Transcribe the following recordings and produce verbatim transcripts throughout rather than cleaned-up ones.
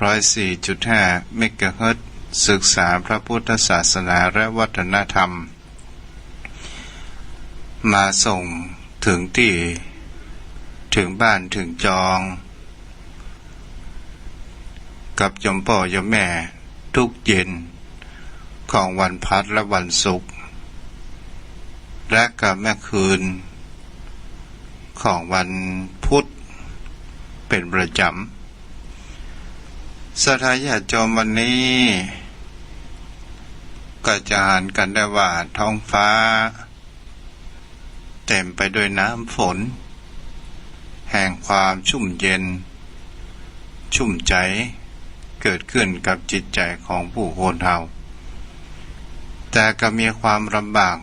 ร้อยสี่จุดห้าเมกะเฮิรตซ์ ศึกษาพระพุทธศาสนาและวัฒนธรรม มาส่งถึงตี้ ถึงบ้านถึงจอง กับโยมป้อโยมแม่ ทุกเย็นของวันพัดและวันศุกร์ และก็แม่คืนของวันพุธเป็นประจ๋ำ ศรัทธาญาติโยม วันนี้ก็จะหันกั๋นได้ว่าท้องฟ้า เต็มไปด้วยน้ำฝน แห่งความชุ่มเย็น ชุ่มใจ๋ เกิดขึ้นกับจิตใจ๋ของผู้คนเฮา แต่ก็มีความลำบาก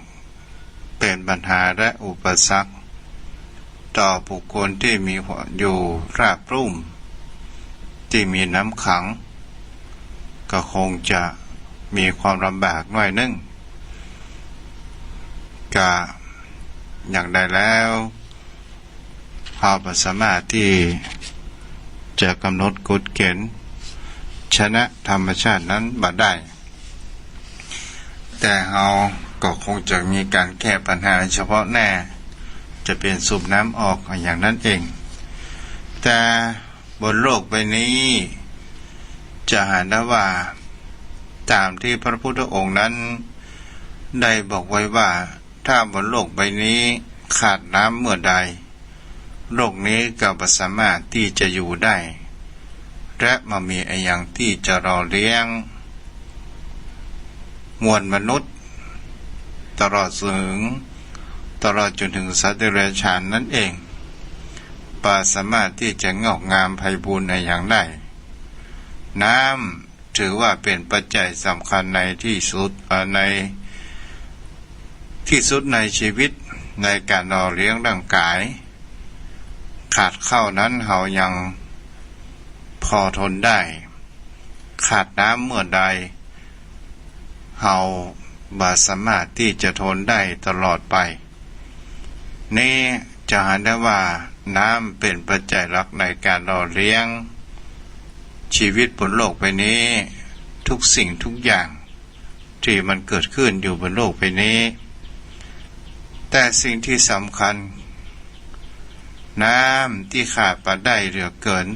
เป๋นปัญหาและอุปสรรค ต่อบุคคลตี้มีอยู่ราบลุ่ม ตี้มีน้ำขัง ก็คงจะมีความลำบากหน้อยนึ่ง กะอย่างใดแล้ว เฮาบ่สามารถตี้จะกำหนดกฎเกณฑ์ ชนะธรรมชาตินั้นบ่ได้ แต่เฮาก็คงจะมีก๋านแก้ปัญหาเฉพาะหน้า จะเป๋นสูบน้ำออกอย่างนั้นเอง แต่บนโลกใบนี้ จะหันได้ว่า ต๋ามตี้พระพุทธองค์นั้น ได้บอกไว้ว่า ถ้าบนโลกใบนี้ขาดน้ำเมื่อใด โลกนี้ก็บ่สามารถตี้จะอยู่ได้ และบ่มีอะหยังตี้จะหล่อเลี้ยง มวลมนุษย์ ตลอดเถิง ตลอดจ๋นเถิงสัตว์เดรัจฉานนั้นเอง บ่สามารถตี้จะงอกงามไพบูลย์อะหยังได้ น้ำ ถือว่าเป๋นปัจจัยสำคัญในตี้สุด เอ่อ ในตี้สุดในชีวิต ในก๋านหล่อเลี้ยงร่างก๋าย ขาดข้าวนั้นเฮายังพอทนได้ ขาดน้ำเมื่อใด เฮาบ่สามารถตี้จะทนได้ตลอดไป นี้จะหันได้ว่าน้ำเป๋นปัจจัยหลักในก๋านหล่อเลี้ยงชีวิตบนโลกใบนี้ ทุกสิ่งทุกอย่างตี้มันเกิดขึ้นอยู่บนโลกใบนี้ แต่สิ่งตี้สำคัญ น้ำตี้ขาดบ่ได้เหลือเกิน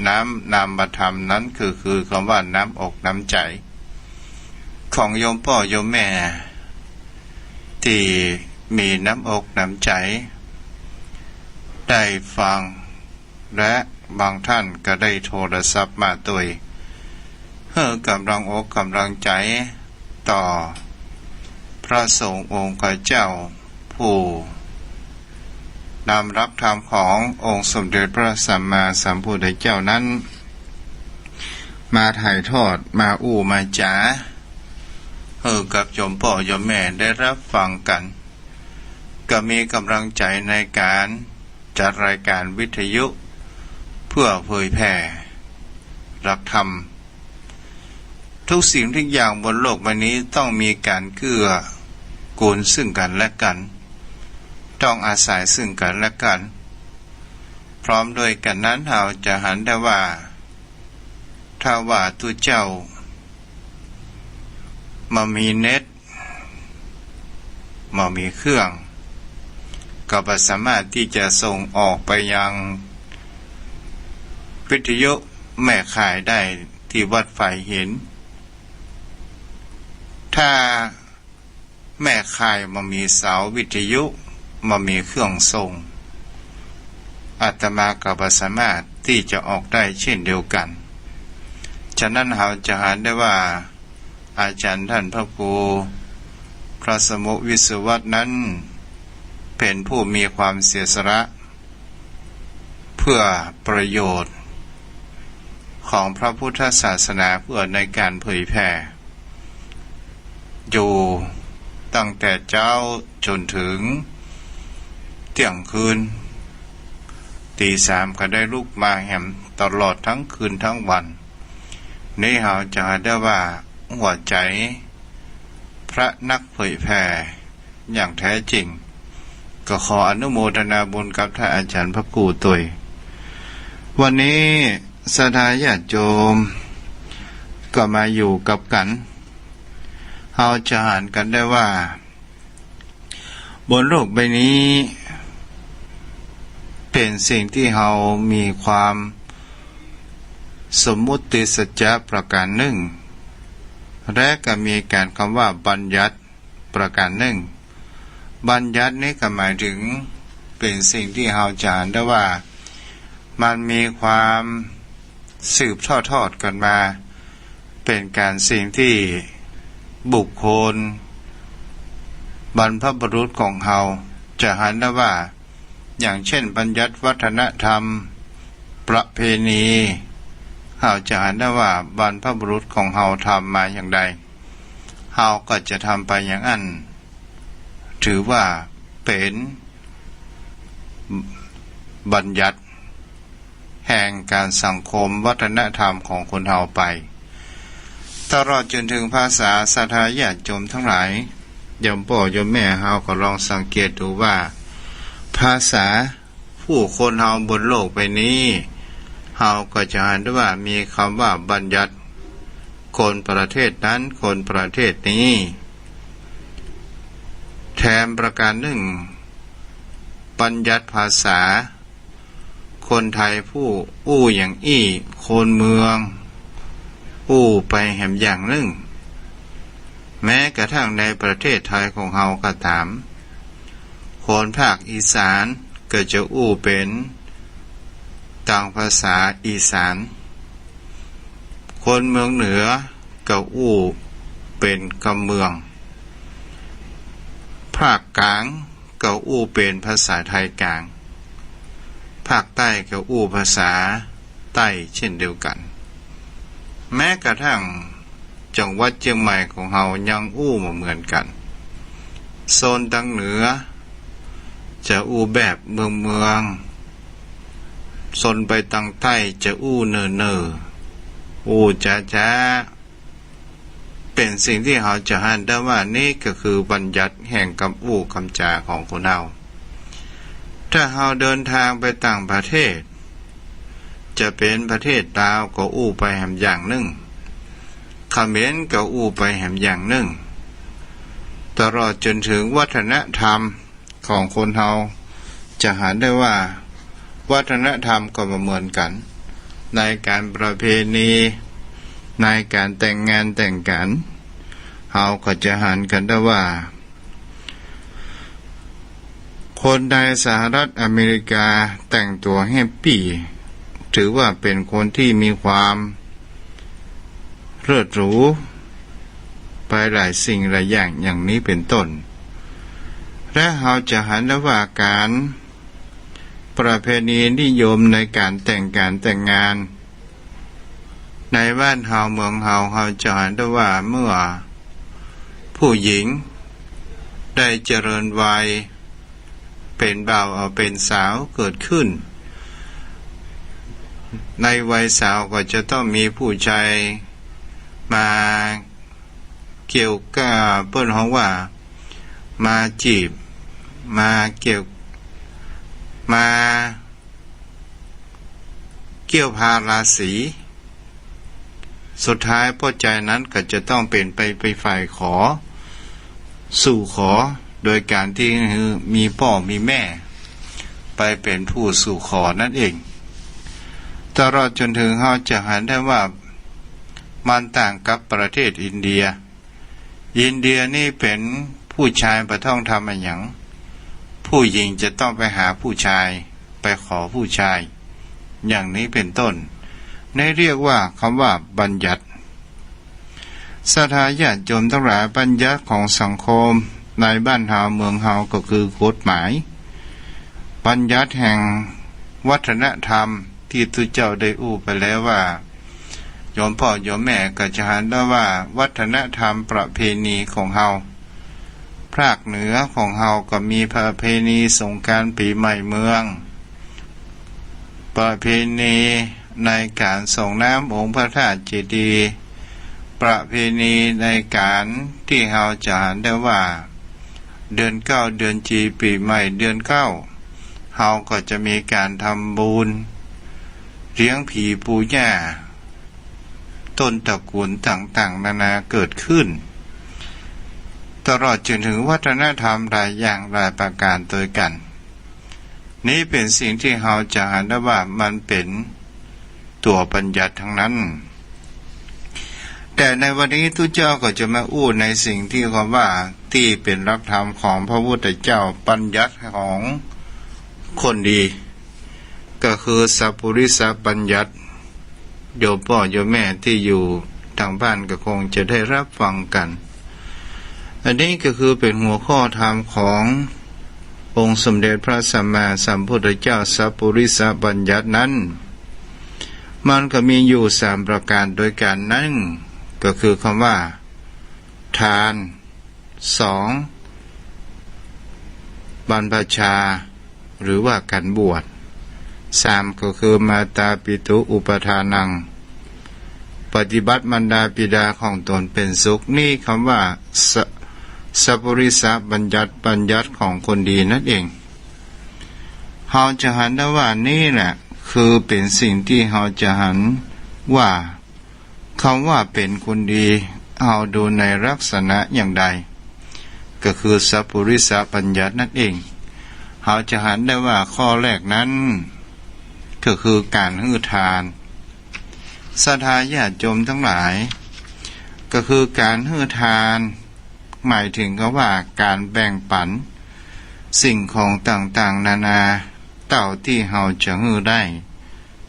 น้ำนามธรรมนั้นคือ คือกำว่าน้ำอกน้ำใจ๋ ของโยมป้อโยมแม่ ตี้มีน้ำอกน้ำใจ๋ ได้ฟัง และบางท่านก็ได้โทรศัพท์มาตวย หื้อกำลังอกกำลังใจ๋ต่อพระสงฆ์องค์ข้าเจ้า ผู้นำหลักธรรมขององค์สมเด็จพระสัมมาสัมพุทธเจ้านั้น มาถ่ายทอด มาอู้มาจ๋า หื้อกับโยมป้อโยมแม่ได้ฮับฟังกั๋น ก็มีกำลังใจ๋ในก๋านจัดรายก๋านวิทยุ เพื่อเผยแผ่หลักธรรม ทุกสิ่งทุกอย่างบนโลกใบนี้ต้องมีก๋านเกื้อกูลซึ่งกั๋นและกั๋น ต้องอาศัยซึ่งกั๋นและกั๋น พร้อมด้วยกั๋นนั้น เฮาจะหันได้ว่า ถ้าว่าตุ๊เจ้าบ่มีเน็ต บ่มีเครื่อง ก็บ่สามารถตี้จะส่งออกไปยังวิทยุแม่ข่ายได้ตี้วัดฝายหิน ถ้าแม่ข่ายบ่มีเสาวิทยุ บ่มีเครื่องส่ง อาตมาก็บ่สามารถตี้จะออกได้เช่นเดียวกั๋น ฉะนั้นเฮาจะหันได้ว่า อาจ๋ารย์ต้านพระครูพระสมุวิศวัตนั้น เป๋นผู้มีความเสียสละ เพื่อประโยชน์ของพระพุทธศาสนา เพื่อในก๋านเผยแผ่ อยู่ตั้งแต่เจ๊าจ๋นเถิงเตี้ยงคืน ตี๋สามก็ได้ลุกมาแหมตลอดตึงคืนตึงวัน นี้เฮาจะหันได้ว่าหัวใจ๋พระนักเผยแผ่อย่างแท้จริง ก็ขออนุโมทนาบุญกับต้านอาจ๋ารย์พระครูตวย วันนี้ ศรัทธาญาติโยม ก็มาอยู่กับกั๋น เฮาจะหันกั๋นได้ว่า บนโลกใบนี้ เป๋นสิ่งตี้เฮามีความสมมุติสัจจะประการนึ่ง และก็มีก๋านกำว่าบัญญัติประการนึ่ง บัญญัตินี้ก็หมายเถิงเป๋นสิ่งตี้เฮาจะหันได้ว่า มันมีความสืบทอดๆ กั๋นมา เป๋นก๋านสิ่งตี้บุคคล บรรพบุรุษของเฮา จะหันได้ว่า อย่างเช่น บัญญัติวัฒนธรรม ประเพณี เฮาจะหันได้ว่าบรรพบุรุษของเฮาทำมาอย่างใด เฮาก็จะทำไปอย่างอั้น ถือว่าเป๋นบัญญัติแห่งก๋านสังคมวัฒนธรรมของคนเฮาไป ตลอดจ๋นเถิงภาษา ศรัทธาญาติโยมตังหลาย โยมป้อโยมแม่เฮาก็ลองสังเกตดูว่า ภาษาผู้คนเฮาบนโลกใบนี้ เฮาก็จะหันได้ว่ามีกำว่าบัญญัติ คนประเทศนั้น คนประเทศนี้ แถมประการนึ่ง บัญญัติภาษา คนไทยผู้อู้อย่างอี้ คนเมืองอู้ไปแหมอย่างนึ่ง แม้กระทั่งในประเทศไทยของเฮาก็ต๋าม คนภาคอีสานก็จะอู้เป๋นตางภาษาอีสาน คนเมืองเหนือก็อู้เป๋นกำเมือง ภาคกลางก็อู้เป๋นภาษาไทยกลาง ภาคใต้ก็อู้ภาษาใต้เช่นเดียวกั๋น แม้กระทั่งจังหวัดเจียงใหม่ของเฮายังอู้บ่เหมือนกั๋น โซนตางเหนือจะอู้แบบเมืองๆ โซนไปตางใต้จะอู้เน่อๆ อู้จ๊าๆ เป๋นสิ่งตี้เฮาจะหันได้ว่านี้ก็คือบัญญัติแห่งกำอู้กำจ๋าของคนเฮา ถ้าเฮาเดินตางไปต่างประเทศ จะเป๋นประเทศลาวก็อู้ไปแหมอย่างนึ่ง เขมรก็อู้ไปแหมอย่างนึ่ง ตลอดจ๋นเถิงวัฒนธรรมของคนเฮา จะหันได้ว่าวัฒนธรรมก็บ่เหมือนกั๋น ในก๋านประเพณี ในก๋านแต่งงานแต่งกั๋น เฮาก็จะหันกั๋นได้ว่า คนในสหรัฐอเมริกาแต่งตั๋วแฮปปี้ ถือว่าเป๋นคนตี้มีความเลิศหรูไปหลายสิ่งหลายอย่างอย่างนี้เป๋นต้น และเฮาจะหันได้ว่าก๋านประเพณีนิยมในก๋านแต่งก๋านแต่งงาน ในบ้านเฮาเมืองเฮา เฮาจะหันได้ว่าเมื่อผู้หญิงได้เจริญวัย เป๋นบ่าวเอาเป๋นสาวเกิดขึ้น ในวัยสาวก็จะต้องมีผู้ชายมาเกี่ยวก้า เปิ้นฮ้องว่ามาจีบ มาเกี่ยว มา เกี่ยวพาราสี สุดท้ายป้อจายนั้นก็จะต้องเป๋นไป ไปฝ่ายขอ สู่ขอ โดยก๋านตี้มีป้อมีแม่ ไปเป๋นผู้สู่ขอนั่นเอง ตลอดจ๋นเถิงเฮาจะหันได้ว่ามันต่างกับประเทศอินเดีย อินเดียนี่เป๋นผู้ชายบ่ต้องทำอะหยัง ผู้หญิงจะต้องไปหาผู้ชาย ไปขอผู้ชาย อย่างนี้เป๋นต้น นี่เรียกว่ากำว่าบัญญัติ ศรัทธาญาติโยมตังหลาย บัญญัติของสังคมในบ้านเฮาเมืองเฮาก็คือกฎหมาย บัญญัติแห่งวัฒนธรรมตี้ตุ๊เจ้าได้อู้ไปแล้วว่า โยมป้อโยมแม่ก็จะหันได้ว่าวัฒนธรรมประเพณีของเฮา ภาคเหนือของเฮาก็มีประเพณีสงกรานต์ปี๋ใหม่เมือง ประเพณีในก๋านส่งน้ำองค์พระธาตุเจดีย์ ประเพณีในก๋านตี้เฮาจะหันได้ว่า เดือนเก้า เดือนจี ปี๋ใหม่เดือนเก้า เฮาก็จะมีก๋านทำบุญ เลี้ยงผีปู่ย่า ต้นตระกูลต่างๆ นานาเกิดขึ้น ตลอดจนถึงวัฒนธรรมหลายอย่างหลายประการตวยกั๋น นี้เป๋นสิ่งตี้เฮาจะหันได้ว่ามันเป๋นตั๋วบัญญัติตังนั้น แต่ในวันนี้ตุ๊เจ้าก็จะมาอู้ในสิ่งตี้คำว่าตี้เป๋นหลักธรรมของพระพุทธเจ้า บัญญัติของคนดี ก็คือสัปปุริสบัญญัติ โยมป้อโยมแม่ตี้อยู่ตางบ้านก็คงจะได้ฮับฟังกั๋น อันนี้ก็คือเป๋นหัวข้อธรรมขององค์สมเด็จพระสัมมาสัมพุทธเจ้า สัปปุริสบัญญัตินั้น มันก็มีอยู่สามประการตวยกั๋น นั้นก็คือกำว่า ทาน สอง บรรพชา หรือว่าก๋านบวช สาม ก็คือมาตาปิตุอุปาทานัง ปฏิบัติมารดาบิดาของตนเป๋นสุข นี้กำว่าส- สัปปุริสบัญญัติ บัญญัติของคนดีนั้นเอง เฮาจะหันได้ว่านี้แหละคือเป๋นสิ่งตี้เฮาจะหันว่า กำว่าเป๋นคนดี เฮาดูในลักษณะอย่างใด ก็คือสัปปุริสบัญญัตินั้นเอง เฮาจะหันได้ว่าข้อแรกนั้น ก็คือก๋านหื้อทาน ศรัทธาญาติโยมตังหลาย ก็คือก๋านหื้อทาน หมายถึงกำว่าก๋านแบ่งปั๋นสิ่งของต่างๆ นานา เต้าตี้เฮาจะหื้อได้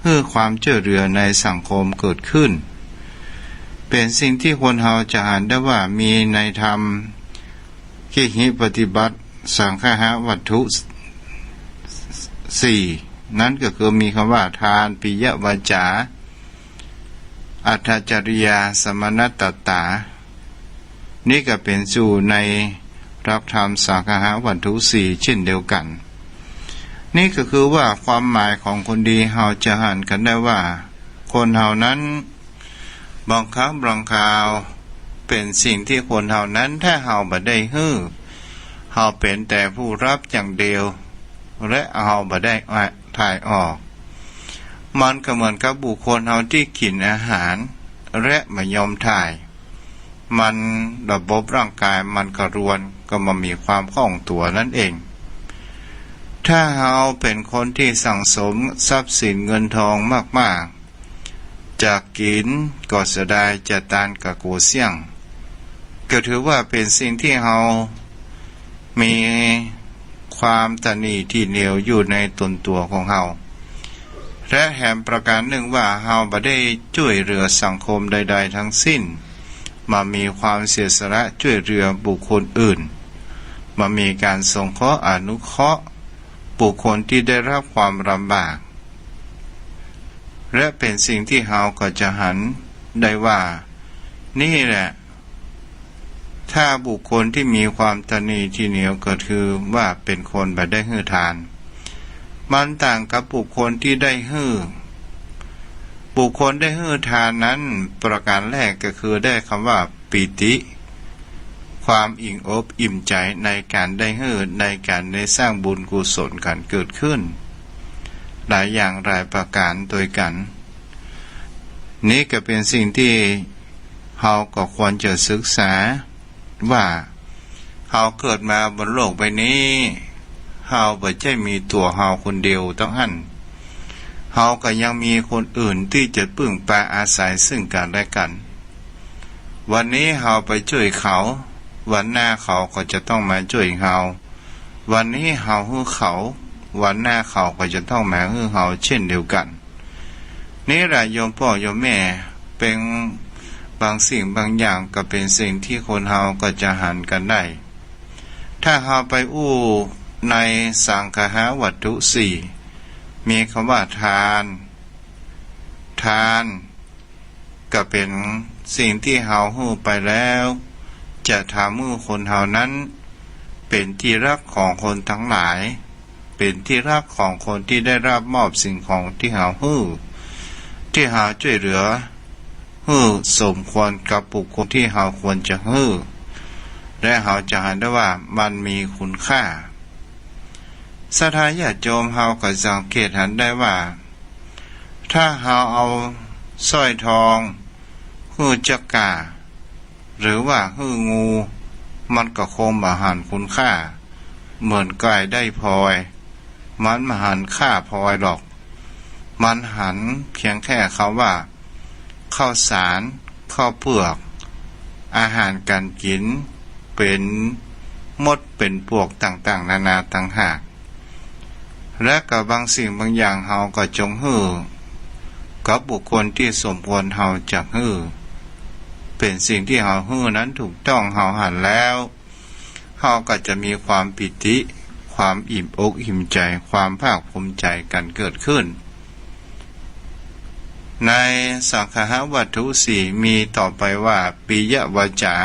หื้อความจ้วยเหลือในสังคมเกิดขึ้น เป๋นสิ่งตี้คนเฮาจะหันได้ว่ามีในธรรม กิจปฏิบัติ สังคหวัตถุสี่ นั้นก็คือมีกำว่า ทาน ปิยวาจา อัตถจริยา สมณตตา นี้ก็เป๋นอยู่ในหลักธรรมสังคหวัตถุสี่เช่นเดียวกั๋น นี้ก็คือว่าความหมายของคนดี เฮาจะหันกั๋นได้ว่า คนเฮานั้น บางครั้งบางคราว เป๋นสิ่งตี้คนเฮานั้น ถ้าเฮาบ่ได้หื้อ เฮาเป๋นแต่ผู้ฮับอย่างเดียว และเฮาบ่ได้ถ่ายออก มันก็เหมือนกับบุคคลเฮาตี้กิ๋นอาหาร และบ่ยอมถ่าย มันระบบร่างกายมันก็รวน ก็บ่มีความคล่องตั๋วนั้นเอง ถ้าเฮาเป๋นคนตี้สั่งสมทรัพย์สินเงินทองมากๆ จะกิ๋นก็เสียดาย จะตานก็กั๋วเสี้ยง ก็ถือว่าเป๋นสิ่งตี้เฮามีความตระหนี่ถี่เหนียวอยู่ในตนตั๋วของเฮา และแถมประการนึ่งว่าเฮาบ่ได้จ้วยเหลือสังคมใดๆ ทั้งสิ้น บ่มีความเสียสละจ้วยเหลือบุคคลอื่น บ่มีก๋านสงเคราะห์อนุเคราะห์บุคคลตี้ได้ฮับความลำบาก และเป๋นสิ่งตี้เฮาก็จะหันได้ว่า นี่แหละ ถ้าบุคคลตี้มีความตระหนี่ถี่เหนียวก็คือว่าเป๋นคนบ่ได้หื้อทาน มันต่างกับบุคคลตี้ได้หื้อ บุคคลได้หื้อทานนั้น ประการแรกก็คือได้กำว่า ปีติ ความอิ่มอกอิ่มใจ๋ในก๋านได้หื้อ ในก๋านได้สร้างบุญกุศลกั๋นเกิดขึ้น หลายอย่างหลายประการตวยกั๋น นี้ก็เป๋นสิ่งตี้เฮาก็ควรจะศึกษาว่า เฮาเกิดมาบนโลกใบนี้ เฮาบ่ใจ้มีตั๋วเฮาคนเดียวเต้าหั้น เฮาก็ยังมีคนอื่นตี้จะปึ้งปาอาศัยซึ่งกั๋นและกั๋น วันนี้เฮาไปจ้วยเขา วันหน้าเขาก็จะต้องมาจ้วยเฮา วันนี้เฮาหื้อเขา วันหน้าเขาก็จะต้องมาหื้อเฮาเช่นเดียวกั๋น นี่แหละโยมป้อโยมแม่ เป๋นบางสิ่งบางอย่างก็เป๋นสิ่งตี้คนเฮาก็จะหันกั๋นได้ ถ้าเฮาไปอู้ในสังคหวัตถุสี่ มีกำว่า ทาน ทาน ก็เป๋นสิ่งตี้เฮาหื้อไปแล้ว จะทำหื้อคนเฮานั้น เป๋นตี้ฮักของคนตังหลาย เป๋นตี้ฮักของคนตี้ได้ฮับมอบสิ่งของตี้เฮาหื้อ ตี้เฮาจ้วยเหลือ หื้อสมควรกับบุคคลตี้เฮาควรจะหื้อ และเฮาจะหันได้ว่ามันมีคุณค่า ศรัทธาญาติโยมเฮาก็สังเกตหันได้ว่า ถ้าเฮาเอาสร้อยทองหื้อจ๊ะก่า หรือว่าหื้องู มันก็คงบ่หันคุณค่า เหมือนก๋ายได้พลอย มันบ่หันค่าพลอยหรอก มันหันเพียงแค่คำว่า ข้าวสาร ข้าวเปือก อาหารก๋านกิ๋น เป๋นมดเป๋นปลวกต่างๆ นานาต่างหาก และก็บางสิ่งบางอย่างเฮาก็จงหื้อกับบุคคลตี้สมควรเฮาจักหื้อ เป๋นสิ่งตี้เฮาหื้อนั้นถูกต้อง เฮาหันแล้ว เฮาก็จะมีความปีติ ความอิ่มอกอิ่มใจ๋ ความภาคภูมิใจ๋กั๋นเกิดขึ้น ในสังฆะวัตถุสี่มีต่อไปว่า ปิยวาจา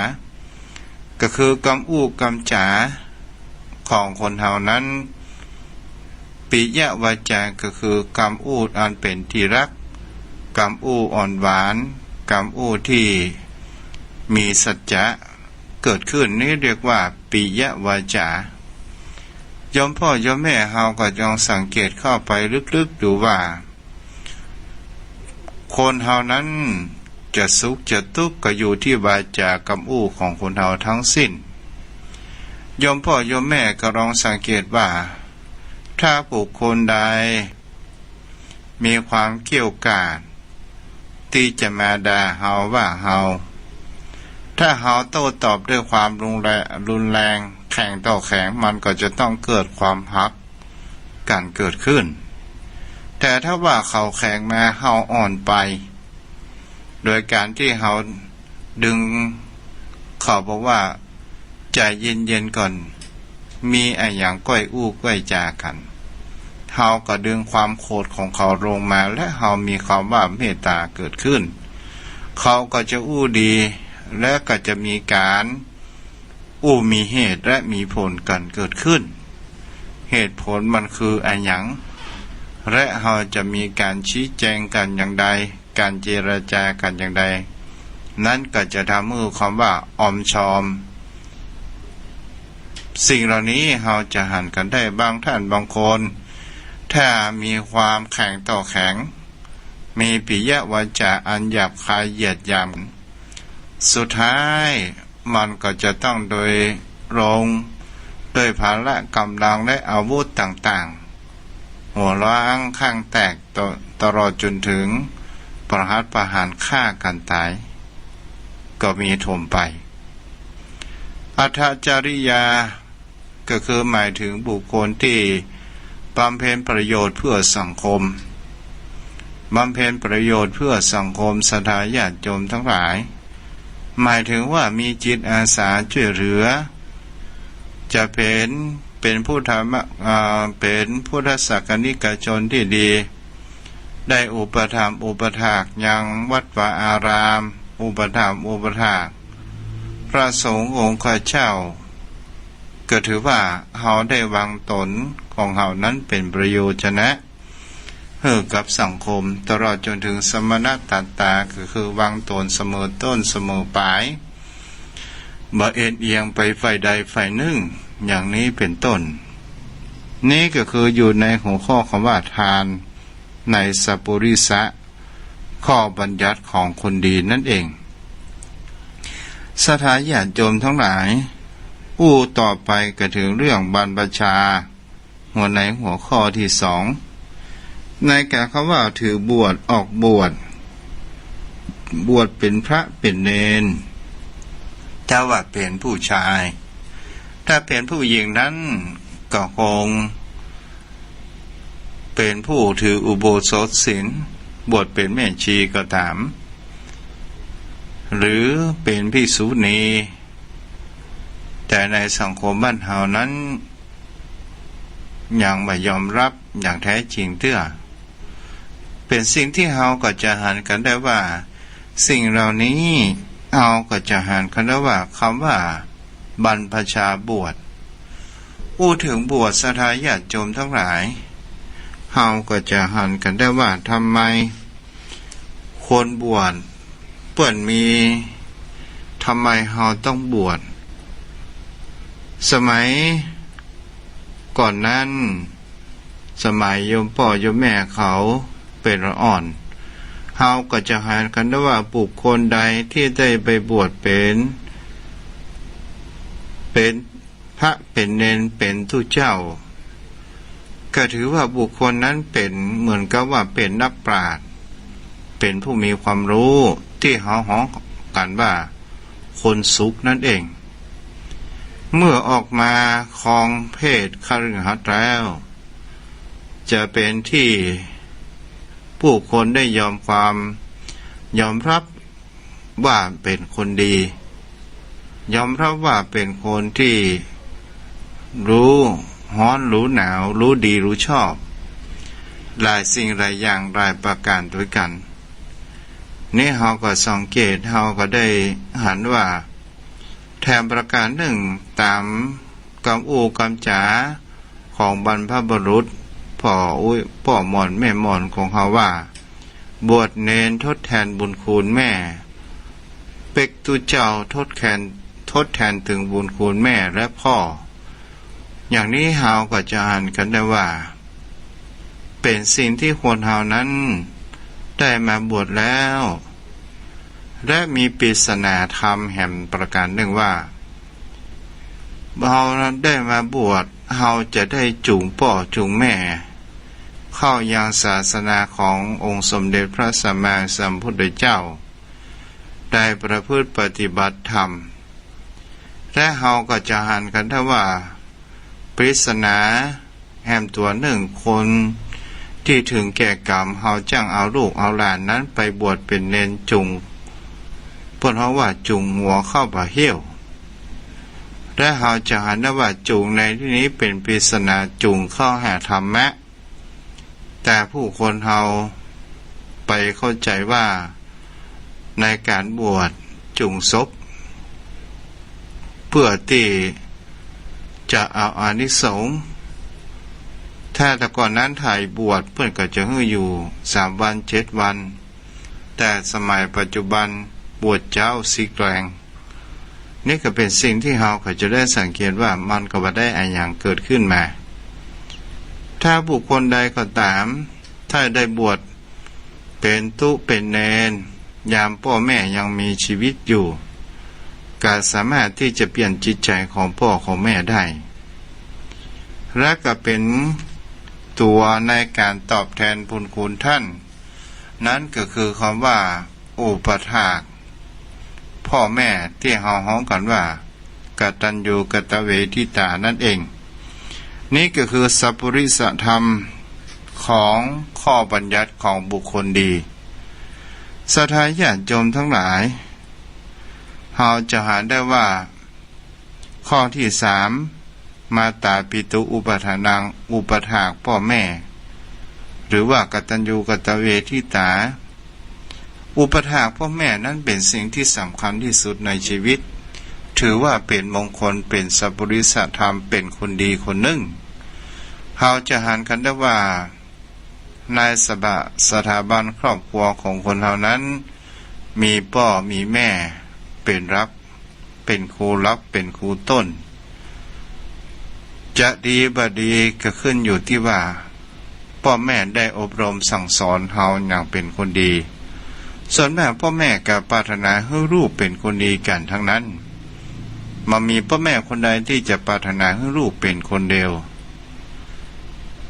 ก็คือกำอู้กำจ๋าของคนเฮานั้น ปิยวาจา ก็คือกำอู้อันเป๋นตี้ฮัก กำอู้อ่อนหวาน กำอู้ตี้มีสัจจะเกิดขึ้น นี้เรียกว่าปิยวาจา โยมพ่อโยมแม่เฮาก็จงสังเกตเข้าไปลึกๆ ดูว่า คนเฮานั้นจะสุขจะตุ๊กข์ก็อยู่ตี้วาจากำอู้ของคนเฮาทั้งสิ้น โยมพ่อโยมแม่ก็ลองสังเกตว่า ถ้าบุคคลใดมีความเกรี้ยวกราดตี้จะมาด่าเฮาว่าเฮา ถ้าเฮาโต้ตอบด้วยความรุนแรง รุนแรง แข็งต่อแข็ง มันก็จะต้องเกิดความฮัก กั๋นเกิดขึ้น แต่ถ้าว่าเขาแข็งมาเฮาอ่อนไป โดยก๋านตี้เฮาดึง เขาบอกว่า ใจ๋เย็นๆ ก่อน มีอะหยังก้อยอู้ก้อยจ๋ากั๋น เฮาก็ดึงความโขดของเขาลงมา และเฮามีคำว่าเมตตาเกิดขึ้น เขาก็จะอู้ดี และก็จะมีก๋าน อู้มีเหตุและมีผลกั๋นเกิดขึ้น เหตุผลมันคืออะหยัง และเฮาจะมีก๋านชี้แจงกั๋นอย่างใด ก๋านเจรจากั๋นอย่างใด นั้นก็จะทำหื้อคำว่าออมชอม สิ่งเหล่านี้เฮาจะหันกั๋นได้ บางท่านบางคน ถ้ามีความแข็งต่อแข็ง มีปิยวาจาอันหยาบคายเหยียดหยาม สุดท้ายมันก็จะต้องโดยลงด้วยพละก๋ำลังและอาวุธต่างๆ หัวร้างข้างแตก ต- ตลอดจนถึงประหัตประหารฆ่ากั๋นต๋าย ก็มีถมไป อัตถจริยา ก็คือหมายถึงบุคคลตี้บำเพ็ญประโยชน์เพื่อสังคม บำเพ็ญประโยชน์เพื่อสังคม ศรัทธาญาติโยมทั้งหลาย หมายถึงว่ามีจิตอาสาช่วยเหลือ จะเป๋น เป๋นพุทธมะ- อ่า เป๋นพุทธศาสนิกชนตี้ดี ได้อุปถัมภ์อุปถากยังวัดวาอาราม อุปถัมภ์อุปถากพระสงฆ์องค์ข้าเจ้า ก็ถือว่าเฮาได้วางต๋นของเฮานั้นเป๋นประโยชนะหื้อกับสังคม ตลอดจนถึงสมณตัตตา ก็คือวางต๋นเสมอต้นเสมอปาย บ่เอนเอียงไปฝ่ายใดฝ่ายนึ่ง อย่างนี้เป๋นต้น นี้ก็คืออยู่ในหัวข้อคำว่าทานในสัปปุริสะ ข้อบัญญัติของคนดีนั่นเอง ศรัทธาญาติโยมทั้งหลาย อู้ต่อไปก็ถึงเรื่องบรรพชา หัวในหัวข้อตี้สอง ในก๋านคำว่าถือบวชออกบวช บวชเป๋นพระเป๋นเณร ถ้าว่าเป๋นผู้ชาย ถ้าเป๋นผู้หญิงนั้นก็คงเป๋นผู้ถืออุโบสถศีล บวชเป๋นแม่ชีก็ต๋าม หรือเป๋นภิกษุณี แต่ในสังคมบ้านเฮานั้น ยังบ่ยอมรับอย่างแท้จริงเตื้อ เป๋นสิ่งตี้เฮาก็จะหันกั๋นได้ว่า สิ่งเหล่านี้เฮาก็จะหันกั๋นได้ว่า คำว่าบรรพชาบวช อู้ถึงบวช ศรัทธาญาติโยมทั้งหลาย เฮาก็จะหันกั๋นได้ว่า ทำไม คนบวชเปิ้นมี ทำไมเฮาต้องบวช สมัยก่อนนั้น สมัยโยมป้อโยมแม่เขา เป๋นละอ่อน เฮาก็จะหันกั๋นได้ว่าบุคคลใดตี้ได้ไปบวชเป๋น เป๋นพระเป๋นเณรเป๋นตุ๊เจ้า ก็ถือว่าบุคคลนั้นเป๋นเหมือนกับว่าเป๋นนักปราชญ์ เป๋นผู้มีความฮู้ตี้เฮาฮ้องกั๋นว่าคนสุขนั้นเอง เมื่อออกมาครองเพศคฤหัสถ์แล้ว จะเป๋นตี้ผู้คนได้ยอมความ ยอมฮับว่าเป๋นคนดี ยอมฮับว่าเป๋นคนตี้ฮู้ฮ้อนฮู้หนาว ฮู้ดีฮู้ชอบ หลายสิ่งหลายอย่างหลายประก๋านตวยกั๋น นี่เฮาก็สังเกต เฮาก็ได้หันว่า แถมประก๋านนึ่ง ต๋ามกำอู้กำจ๋าของบรรพบุรุษ ป้ออุ๊ย ป้อหม่อนแม่หม่อนของเฮาว่า บวชเณรทดแทนบุญคุณแม่ เป๊กตุ๊เจ้าทดแทน ทดแทนเถิงบุญคุณแม่และป้อ อย่างนี้เฮาก็จะหันกั๋นได้ว่า เป๋นสิ่งตี้คนเฮานั้นได้มาบวชแล้ว และมีปริศนาธรรมแหมประก๋านนึ่งว่า เฮาได้มาบวช เฮาจะได้จูงป้อจูงแม่ เข้ายังศาสนาขององค์สมเด็จพระสัมมาสัมพุทธเจ้า ได้ประพฤติปฏิบัติธรรม และเฮาก็จะหันกั๋นได้ว่า ปริศนาแหมตั๋วนึ่ง คนตี้เถิงแก่กรรม เฮาจั้งเอาลูกเอาหลานนั้นไปบวชเป๋นเณร จูง เปิ้นฮ้องว่าจูงหัวเข้าบ่าเหี้ยว และเฮาจะหันได้ว่าจูงในตี้นี้เป๋นปริศนาจูงเข้าหาธรรมะ แต่ผู้คนเฮาไปเข้าใจ๋ว่า ในก๋านบวชจูงศพ เปื้อตี้จะเอาอานิสงส์ ถ้าแต่ก่อนนั้นไถ่บวชเปิ้นก็จะหื้ออยู่สามวันเจ็ดวัน แต่สมัยปัจจุบันบวชเจ๊าสิกแลง นี่ก็เป๋นสิ่งตี้เฮาก็จะได้สังเกตว่ามันก็บ่ได้อะหยังเกิดขึ้นมา ถ้าบุคคลใดก็ต๋าม ถ้าได้บวชเป๋นตุ๊เป๋นเณร ยามป้อแม่ยังมีชีวิตอยู่ ก็สามารถตี้จะเปลี่ยนจิตใจ๋ของป้อของแม่ได้ และก็เป๋นตั๋วในก๋านตอบแทนบุญคุณต้าน นั้นก็คือคำว่า อุปถากป้อแม่ตี้เฮาฮ้องกั๋นว่า กตัญญูกตเวทิตา นั้นเอง นี่ก็คือสัปปุริสธรรมของข้อบัญญัติของบุคคลดี ศรัทธาญาติโยมตังหลาย เฮาจะหันได้ว่า ข้อตี้สาม มาตาปิตุอุปัฏฐานัง อุปถากป้อแม่ หรือว่ากตัญญูกตเวทิตา อุปถากป้อแม่นั้นเป๋นสิ่งตี้สำคัญตี้สุดในชีวิต ถือว่าเป๋นมงคล เป๋นสัปปุริสธรรม เป๋นคนดีคนนึ่ง เฮาจะหันกั๋นได้ว่า ในสภา สถาบันครอบครัวของคนเฮานั้น มีป้อมีแม่เป๋นหลัก เป๋นครูหลัก เป๋นครูต้น จะดีบ่ดีก็ขึ้นอยู่ตี้ว่า ป้อแม่ได้อบรมสั่งสอนเฮาอย่างเป๋นคนดี ส่วนมากป้อแม่ก็ปรารถนาหื้อลูกเป๋นคนดีกั๋นตังนั้น บ่มีป้อแม่คนใดตี้จะปรารถนาหื้อลูกเป๋นคนเลว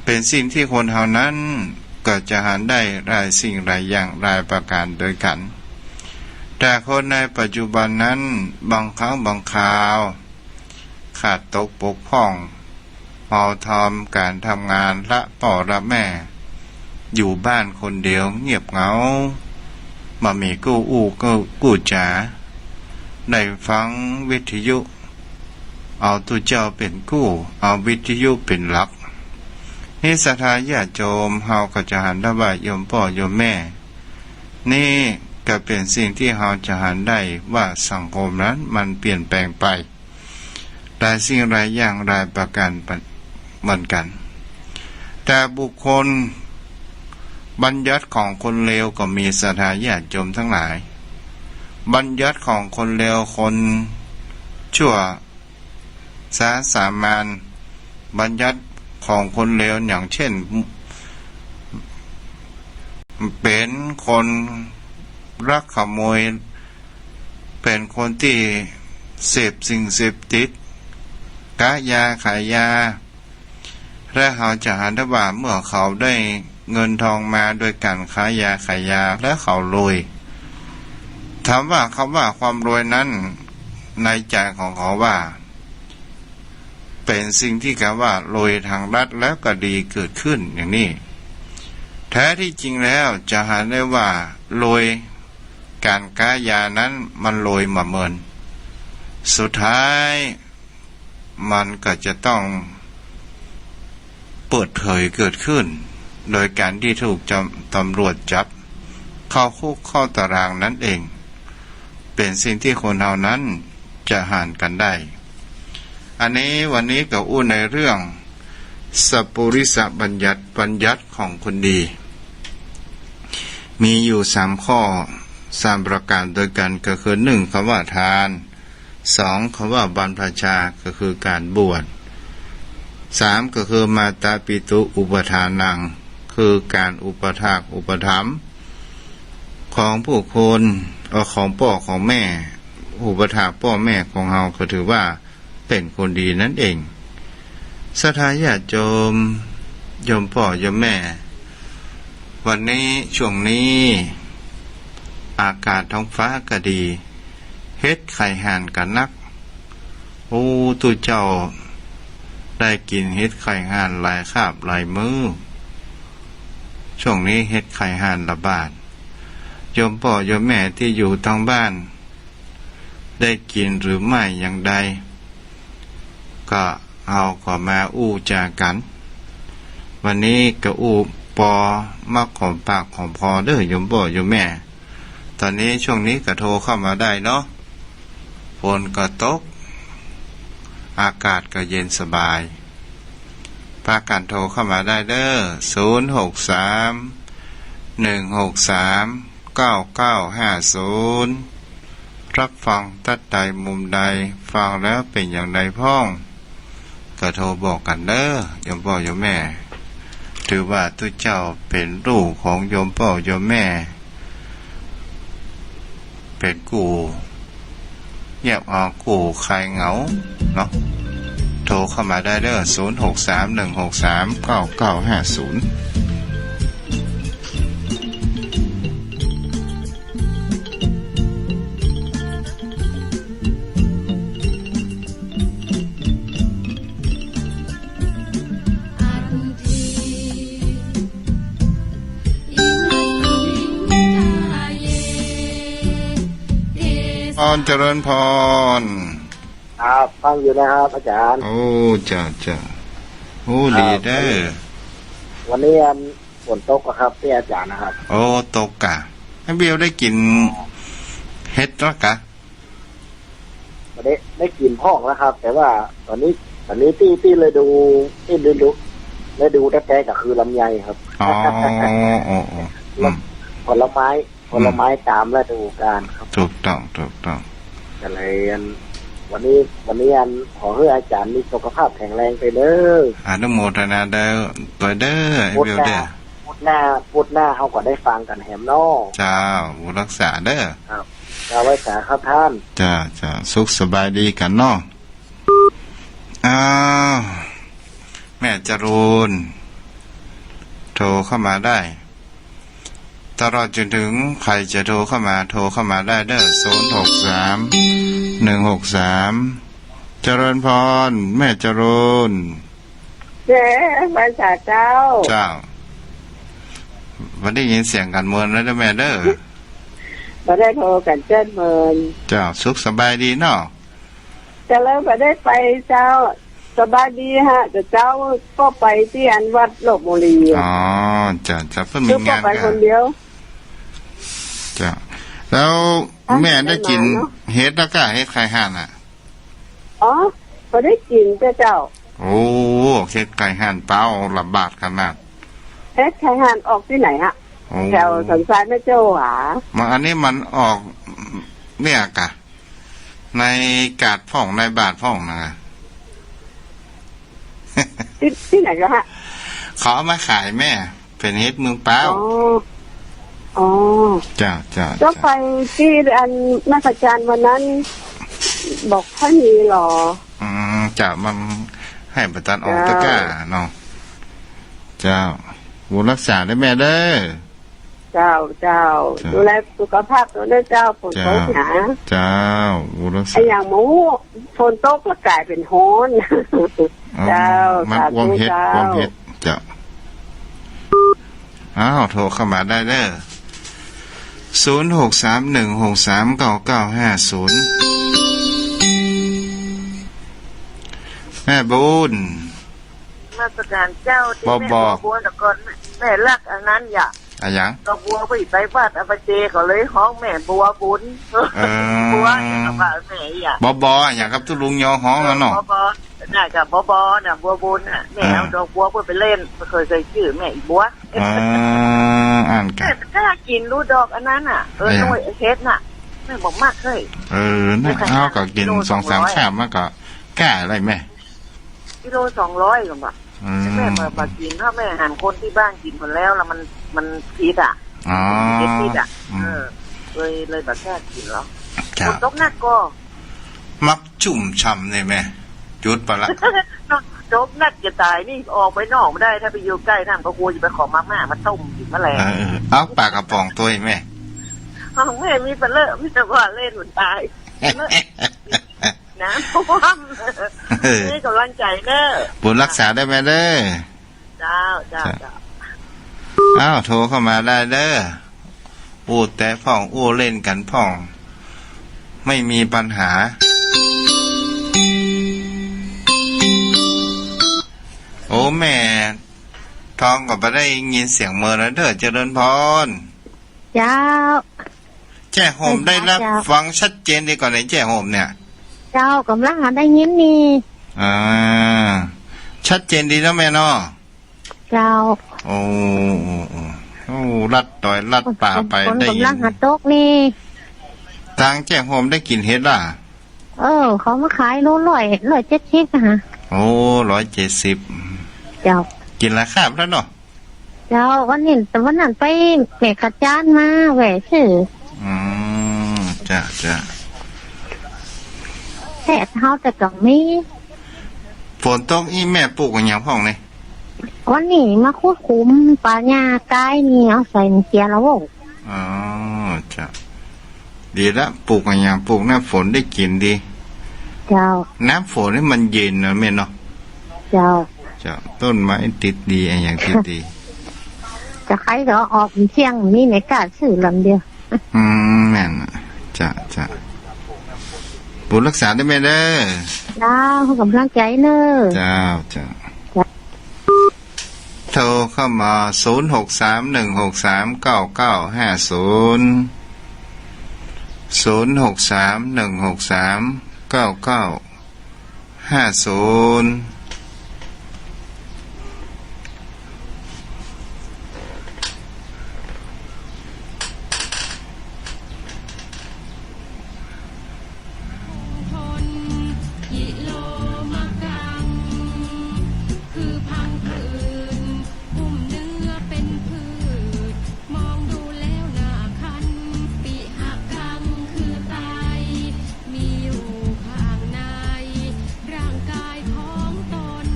เป๋นสิ่งตี้คนเฮานั้นก็จะหันได้หลายสิ่งหลายอย่างหลายประก๋านตวยกั๋น แต่คนในปัจจุบันนั้นบางครั้งบางคราว ขาดตกบกพร่อง เฮาทำก๋านทำงานละป้อละแม่ อยู่บ้านคนเดียวเงียบเหงา บ่มีกู้อู้กู้ กู้จ๋า ได้ฟังวิทยุ เอาตุ๊เจ้าเป๋นกู้ เอาวิทยุเป๋นหลัก นี่ศรัทธาญาติโยมเฮาก็จะหันได้ว่าโยมป้อโยมแม่ นี่ก็เป๋นสิ่งตี้เฮาจะหันได้ว่าสังคมนั้นมันเปลี่ยนแปลงไป หลายสิ่งหลายอย่างหลายประก๋านเหมือนกั๋น แต่บุคคล บัญญัติของคนเลวก็มีศรัทธาญาติโยมตังหลาย บัญญัติของคนเลวคนชั่วช้าสามัญ บัญญัติของคนเลวอย่างเช่น เป๋นคนลักขโมย เป๋นคนตี้เสพสิ่งเสพติด ก๊ายาขายยา และเฮาจะหันได้ว่าเมื่อเขาได้เงินทองมาโดยก๋านก๊ายาขายยา และเขารวย ถามว่ากำว่าความรวยนั้น ในใจ๋ของเขาว่า เป๋นสิ่งตี้กำว่ารวยตางรัฐแล้วก็ดีเกิดขึ้นอย่างนี้ แท้ตี้จริงแล้วจะหันได้ว่ารวยก๋านก๊ายานั้นมันรวยบ่าเมิน สุดท้ายมันก็จะต้องเปิดเผยเกิดขึ้น โดยก๋านตี้ถูกจำ- ตำรวจจับเข้าคุกเข้าตารางนั้นเอง เป๋นสิ่งตี้คนเฮานั้นจะหันกั๋นได้ อันนี้วันนี้ก็อู้ในเรื่องสัปปุริสบัญญัติ บัญญัติของคนดี มีอยู่สามข้อ สามประก๋านโดยกั๋น ก็คือ นึ่ง กำว่าทาน สอง กำว่าบรรพชา ก็คือก๋านบวช สาม ก็คือมาตาปิตุอุปทานัง คือก๋านอุปถากอุปถัมภ์ของบุคคล เอ่อ ของป้อของแม่ อุปถากป้อแม่ของเฮาก็ถือว่าเป๋นคนดีนั้นเอง ศรัทธาญาติโยม โยมป้อโยมแม่ วันนี้ช่วงนี้อากาศท้องฟ้าก็ดี เห็ดไข่ห่านก็นัก โอ้ ตุ๊เจ้าได้กิ๋นเห็ดไข่ห่านหลายคาบหลายมื้อ ช่วงนี้เห็ดไข่ห่านระบาด โยมป้อโยมแม่ตี้อยู่ตางบ้าน ได้กิ๋นหรือไม่อย่างใด ก็เฮาก็มาอู้จ๋ากั๋น วันนี้ก็อู้ปอมักหอมปากหอมคอเด้อโยมป้อโยมแม่ ต๋อนนี้ช่วงนี้ก็โทรเข้ามาได้เนาะ ฝนก็ตก อากาศก็เย็นสบาย ปากั๋นโทรเข้ามาได้เด้อ ศูนย์ หก สาม หนึ่ง หก สาม เก้า เก้า ห้า ศูนย์ รับฟังตั๊ดใดมุมใด ฟังแล้วเป๋นอย่างใดพ่อง ก็โทรบอกกั๋นเด้อ โยมป้อโยมแม่ ถือว่าตุ๊เจ้าเป๋นลูกของโยมป้อโยมแม่ เป๋นกู้ เยียบเอากู้คลายเหงาเนาะ โทรเข้ามาได้เด้อ ศูนย์ หก สาม หนึ่ง หก สาม เก้า เก้า ห้า ศูนย์ พร เจริญพร ครับ ฟังอยู่นะครับ อาจ๋ารย์ โอ้ จ้า จ้า โอ้ ครับ ดีเด้อ วันนี้ วันนี้อันฝนตกอะครับ ตี้อาจ๋ารย์นะครับ โอ้ ตกกะ ไอ้เบลได้กิ๋น อ๋อ เห็ดแล้วกะ บ่ได้ ได้กิ๋นพ่องแล้วครับ แต่ว่าต๋อนนี้ ต๋อนนี้ตี้ ตี้ฤดู ตี้ฤดู ฤดูแต๊ๆ ก็คือลำไยครับ อ๋อ อ๋อ อ๋อ อืม ผลไม้ ผลไม้ต๋ามฤดูกาลครับ ถูกต้อง ถูกต้อง ก็เลยอัน วันนี้ วันนี้อัน ขอหื้ออาจ๋ารย์มีสุขภาพแข็งแรงไปเด้อ อนุโมทนาเด้อ ตวยเด้อ ไอ้เบลเด้อ พุธหน้า พุธหน้า พุธหน้าเฮาก็ได้ฟังกั๋นแหมเนาะ เจ้า บุญรักษาเด้อ ครับ เจ้า ไหว้สาครับต้าน เจ้า เจ้า สุขสบายดีกั๋นเนาะ อ้าว แม่จรูน โทรเข้ามาได้ ตลอดจนถึงใผจะโทรเข้ามา โทรเข้ามาได้เด้อ ศูนย์ หก สาม หนึ่ง หก สาม เจริญพร แม่จรูน เจ้า ไหว้สาเจ้า เจ้า บ่ได้ยินเสียงกั๋นเมินแล้วเด้อแม่เด้อ บ่ได้โทรกั๋นเจ้าเมิน เจ้า สุขสบายดีเนาะ แต่แล้วบ่ได้ไปเจ้า สบายดีฮะ แต่เจ้าก็ไปตี้อันวัดลพบุรี อ๋อ จ้ะ จ้ะ เปิ้นมีงาน ก็ไปคนเดียว จ้ะ แล้วแม่ได้กิ๋นเห็ดแล้วกะ เห็ดไข่ห่านอะ อ๋อ บ่ได้กิ๋นเจ้า เจ้า โอ้ เห็ดไข่ห่านเป๋าระบาดขนาด เห็ดไข่ห่านออกตี้ไหนฮะ โอ้ แถวสันทรายแม่โจ้หวา มาอันนี้มันออกเนี่ยกะ ในกาดพ่องในบาทพ่องนะ ตี้ ตี้ไหนเจ้าฮะ เขาเอามาขายแม่ เป๋นเห็ดเมืองเป๋า อ๋อ อ๋อ เจ้า เจ้า แล้ว เจ้า ไปตี้อันแม่พระจันทร์วันนั้น บ่ค่อยมีหรอ อืม เจ้า มันหื้อบ่ตันออก เจ้า ตะกร้าเนาะ เจ้า บุญรักษาเด้อแม่เด้อ เจ้า เจ้า เจ้า ดูแลสุขภาพตนด้วยเจ้า ฝนตกหนา เจ้า เจ้า บุญรักษา ไอ้อย่างหมู่ ฝนตกแล้วก๋ายเป๋นฮ้อน อ๋อ เจ้า มัน สาธุ ความเฮ็ด เจ้า ความเฮ็ด เจ้า อ้าว โทรเข้ามาได้เด้อ ศูนย์หกสามหนึ่งหกสามเก้าเก้าห้าศูนย์ แม่บุญ นมัสการเจ้า ตี้ บ่ แม่ บ่ บัวบุญ แต่ก่อนแม่ แม่ฮักอันนั้นอย่า อะหยัง ดอกบัวไป ไปวัดเอาไปเจ ก็เลยฮ้องแม่บัวบุญ เออ บัวเนี่ยก็ว่าแม่อย่า บ่ บ่ อะหยังครับ ตุ๊ลุงยอฮ้องอะเนาะ บ่ บ่ น่ะ ก็บ่ บ่ น่ะ บัวบุญน่ะ แม่ อ่า เอาดอกบัวไปเล่น บ่เคย เคยจื้อแม่อีบัว เออ อันกะ แม่กล้ากิ๋นลูกดอกอันนั้นน่ะ เออ อะหยัง หน่วยเห็ดน่ะ แม่บ่มักเลย เออ น่ะ เอาก็กิ๋น กิโล สองสาม สองร้อย คาบมันก็กล้าได้แม่ กิโลสองร้อย ก็บ่า อืม แม่บ่ บ่กิ๋น เพราะแม่หันคนตี้บ้านกิ๋นหมดแล้ว แล้วมัน มันพิษอะ อ๋อ เห็ดพิษอะ อืม เออ เลย เลยบ่กล้ากิ๋นหรอก ครับ ฝนตกหนักก่อ มักจุ่มฉ่ำเลยแม่ จุดปะละ ตกหนักจะต๋ายนี่ ออกไปนอกบ่ได้ ถ้าไปอยู่ใก้นั่นก็กลัวจะไปขอมาม่ามาต้มกิ๋นแมลง เออ เออ เอาปลากระป๋องตวยแม่ ของแม่มีปะเลอะ มีแต่ว่าเล่นมันต๋าย น้ำท่วม เออ นี่ก๋ำลังใจ๋เน้อ บุญรักษาเด้อแม่เด้อ เจ้า เจ้า เจ้า เจ้า อ้าว โทรเข้ามาได้เด้อ อู้แต๊พ่อง อู้เล่นกั๋นพ่อง ไม่มีปัญหา โอ้ แม่ทองก็บ่ได้ยินเสียงเมินแล้วเด้อ เจริญพร เจ้า แจ้โฮมได้รับ เจ้า ฟังชัดเจนดีก่อไหน แจ้โฮมเนี่ย เจ้า ก๋ำลังหาได้ยินนี่ อ่า ชัดเจนดีเนาะแม่เนาะ เจ้า โอ้ โอ้ โอ้ โอ้ ลัดดอยลัดป่าไป ฝน ได้ยิน ก๋ำลังหาตกนี่ ตางแจ้โฮมได้กิ๋นเห็ดล่ะ เออ เขามาขายโลร้อย ร้อยเจ็ดสิบอะฮะ โอ้ ร้อยเจ็ดสิบ เจ้า กิ๋นหลายคาบแล้วเนาะ เจ้า วันนี้ แต่วันนั้นไปแม่กระจานมาแวะซื้อ อืม จ้ะ จ้ะ แท้เฮาแต่ก็มี ฝนตกอี้แม่ปลูกอะหยังพ่องนี่ วันนี้มาขุดขุม ป่าหญ้าก้ายนี่ เอาใส่เขียดละโว้ย อ๋อ จ้ะ ดีละ ปลูกอะหยัง ปลูกน้ำฝนได้กิ๋นดี เจ้า น้ำฝนนี่มันเย็นนะแม่เนาะ เจ้า เจ้า ต้นไม้ติดดี อะหยังติดดี จะใครก็ออกเที่ยง มีในกล้าซื้อลำเดียว อืม แม่นน่ะ จ้ะ จ้ะ บุญรักษาเด้อแม่เด้อ เจ้า ก๋ำลังใจ๋เน้อ เจ้า เจ้า เจ้า โทรเข้ามา ศูนย์หกสามหนึ่งหกสามเก้าเก้าห้าศูนย์ ศูนย์หกสามหนึ่งหกสามเก้าเก้าห้าศูนย์ ทน กิโลมะกัง คือพังผืด หุ้มเนื้อเป็นพืช มองดูแล้วน่าคัน ปิหะกังคือไต มีอยู่ข้างใน ร่างกายของตน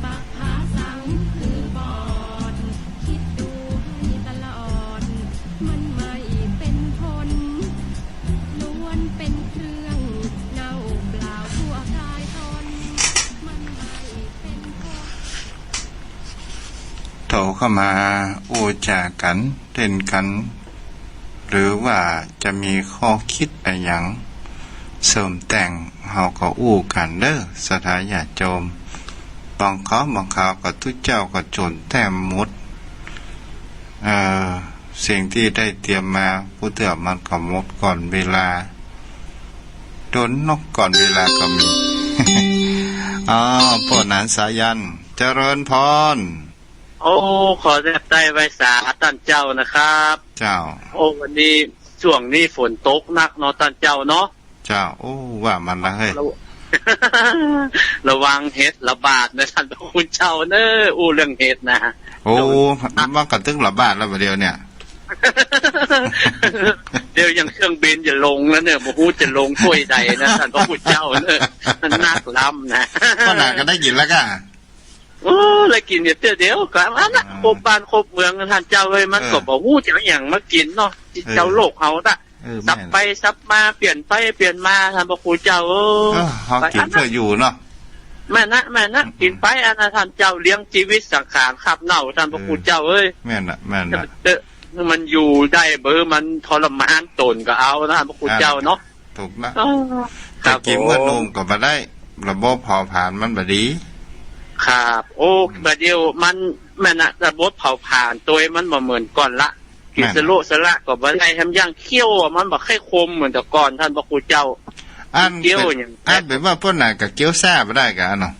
ปะผาสังคือปอด คิดดูให้ตลอด มันไม่เป็นผล ล้วนเป็นเครื่องเน่าเปล่าทั่วกายตน มันไม่เป็นผล โทรเข้ามาอู้จ๋ากั๋น เล่นกั๋น หรือว่าจะมีข้อคิดอะหยังเสริมแต่ง เฮาก็อู้กั๋นเด้อ ศรัทธาญาติโยม บางคราว บางคราวก็ตุ๊เจ้าก็จ๋นแต้มหมด เอ่อ สิ่งตี้ได้เตรียมมา ผู้เตื้อมันก็หมดก่อนเวลา โดนนอกก่อนเวลาก็มี อ๋อ ป้อหนานสายัณ เจริญพร โอ้ ขอแนบใต้ไหว้สาต้านเจ้านะครับ เจ้า โอ้ วันนี้ ช่วงนี้ฝนตกหนักเนาะต้านเจ้าเนาะ เจ้า โอ้ ว่ามันละเฮ้ย ระ ระวังเห็ดระบาดนะต้านพระคุณเจ้าเน้อ อู้เรื่องเห็ดนะ โอ้ มันก็ตึงระบาดแล้วบ่าเดี่ยวเนี่ย เดี๋ยวยังเครื่องบินจะลงแล้วเนี่ย บ่ฮู้จะลงถ้วยใดนะ ต้านพระคุณเจ้าเนอะ มันนักล้ำนะ ป้อหน้าก็ได้กิ๋นแล้วก่ะ โอ้ ได้กิ๋นเดี๋ยวเดียวก็อันนั้นน่ะ อ่า ครบบ้านครบเมือง ต้านเจ้าเอ้ย มัน เออ ก็บ่ฮู้จะเอาหยังมากิ๋นเนาะ เออ เจ้าโลกเฮาน่ะ เออ สับไป แม่น สับมา เปลี่ยนไปเปลี่ยนมา ต้านพระคุณเจ้าเอ้ย เออ เฮากิ๋นเพื่ออยู่เนาะ แม่นนะ แม่นนะ อืม กิ๋นไปอันนั้น ต้านเจ้า เลี้ยงจีวิตสังขารคาบเน่า ต้านพระคุณเจ้าเอ้ย เออ แม่นน่ะ แม่นน่ะ เออ มันอยู่ได้บ่ มันทรมานตนก็เอานะ ต้านพระคุณเจ้าเนาะ ถูกนะ อ๋อ แต่กิ๋นเมื่อหนุ่มก็บ่ได้ ครับผม ระบบเผาผลาญมันบ่ดี ครับ โอ้ อืม บ่าเดี่ยวมัน แม่นนะ ระบบเผาผลาญตวยมันบ่เหมือนก่อนละ กิ๋น แม่น สะโละสะละก็บ่ได้ แถมยังเคี้ยวอะ มันบ่ค่อยคมเหมือนแต่ก่อน ต้านพระคุณเจ้า อัน เคี้ยว เป๋น อย่าง อันเป๋นว่าป้อหน้าก็เคี้ยวซ่าบ่ได้ก่ะเนาะ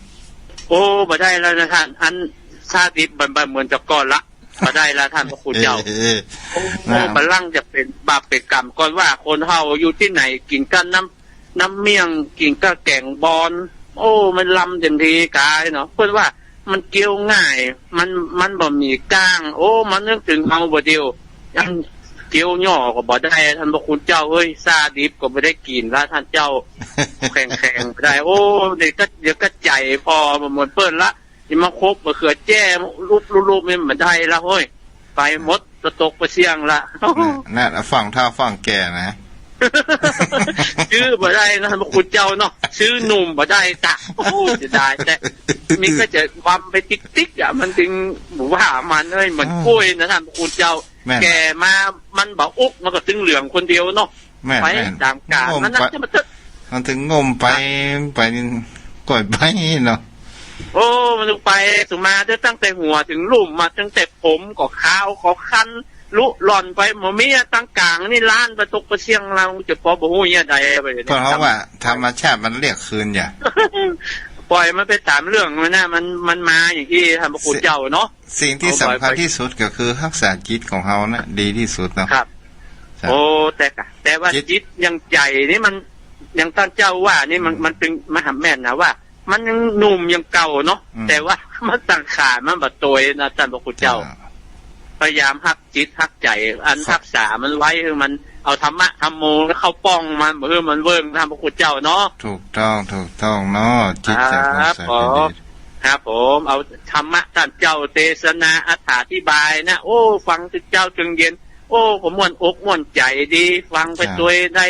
โอ้ บ่ได้แล้วนะต้าน อันซ่าดิบมันบ่เหมือนแต่ก่อนละ บ่ได้ละ ต้านพระคุณเจ้า เออ โอ้ นะ บ่ลังจะเป๋นบาปเป๋นกรรม ก่อนว่าคนเฮาอยู่ตี้ไหนกิ๋นกับน้ำ น้ำเมี่ยง กิ๋นกับแก๋งบอน โอ้ มันล้ำเต็มทีกายเนาะ เปิ้นว่ามันเคี้ยวง่าย มัน มันบ่มีก้าง โอ้ มานึกเถิงเฮาบ่าเดี่ยว อันเคี้ยวหย่อก็บ่ได้ ต้านพระคุณเจ้าเอ้ย ซ่าดิบก็บ่ได้กิ๋นละ ต้านเจ้า แข็งๆ บ่ได้ โอ้ เดี๋ยวก็ เดี๋ยวก็ใจ๋ผ่อบ่เหมือนเปิ้นละ นี่มาคบบ่าเขือแจ้ รูปๆ นี่บ่ได้ละเฮ้ย ไปหมด ตะตกปะเสี้ยงละ น่ะ น่ะ ฟั่งเฒ่าฟั่งแก่นะ จื้อบ่ได้นะ ต้านพระคุณเจ้าเนาะ จื้อหนุ่มบ่ได้ตะ โอ้ เสียดายแต๊ มีก็จะวำไปติ๊กๆ อะ มันเถิงบ่ว่ามันเอ้ย เหมือน อ่า กล้วยนะ ต้านพระคุณเจ้า แม่น แก่มามันบ่อุก มันก็เถิงเหลืองคนเดียวเนาะ แม่น ไป แม่น ต๋ามกาล งม มันน่ะ ไป จะมาเถิง มันเถิงงมไป ไปนี่ ก้อยไปเนาะ โอ้ มันไปสุมาเถิงตั้งแต่หัวเถิงลุ่ม มาตั้งแต่ผมก็ขาวก็คัน ลุล่อนไปหมด มีอะ ตางก๋างนี่ล้านไปตกปะเสี้ยง เฮาจะปอบ่ฮู้เยียะใดไปเนี่ย เพราะว่าธรรมชาติมันเรียกคืนอย่า ปล่อยมันไปต๋ามเรื่องมันนะ มัน มันมาอย่างตี้ต้านพระคุณเจ้าเนาะ สิ่งตี้สำคัญตี้สุดก็คือฮักษาจิตของเฮานะ ดีตี้สุดเนาะ ครับ ครับ โอ้ แต่กะ แต่ว่าจิต จิตอย่างใจ๋นี่มัน อย่างต้านเจ้าว่านี่มัน อืม มันเถิงมหาแม่นนะว่า มันยังหนุ่มยังเก่าเนาะ อืม แต่ว่ามันสังขารมันบ่ตวยนะ ต้านพระคุณเจ้า เจ้า พยายามฮักจิตฮักใจ๋ อัน ครับ ฮักษามันไว้ หื้อมันเอาธรรมะธัมโมเข้าป้องมัน หื้อมันเวิ้ง ต้านพระคุณเจ้าเนาะ ถูกต้อง ถูกต้องเนาะ จิตใจ๋ของ ครับ ใส ผม เป็นดี ครับผม เอาธรรมะต้านเจ้าเตสนาอธิบายนะ โอ้ ฟังเถิงเจ๊าเถิงเย็น โอ้ ก็ม่วนอกม่วนใจ๋ดี ฟังไป ครับ ตวยได้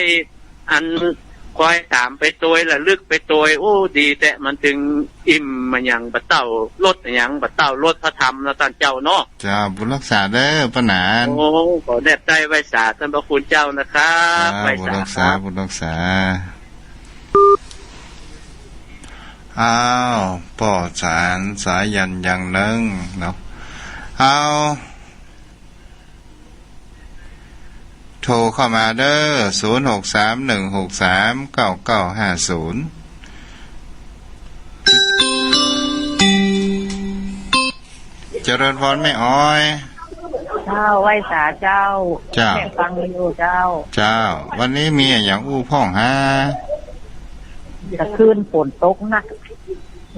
อันคอยถามไปตวย ระลึกไปตวย โอ้ ดีแต๊ มันเถิงอิ่มอะหยังบ่เต้า รสอะหยังบ่เต้า รสพระธรรมนะต้านเจ้าเนาะ เจ้า บุญรักษาเด้อป้อหนาน โอ้ ขอแนบใต้ไหว้สาต้านพระคุณเจ้านะครับ เจ้า ไหว้สา บุญรักษา ครับ บุญรักษา อ้าว ป้อสารสายันยังนึ่งเนาะ เอา โทรเข้ามาเด้อ ศูนย์หกสาม หนึ่งหกสาม เก้าเก้าห้าศูนย์ เจริญพรแม่ออย เจ้า ไหว้สาเจ้า เจ้า แม่ฟังอยู่เจ้า เจ้า วันนี้มีอะหยังอู้พ่องฮา ตะคืนฝนตกหนัก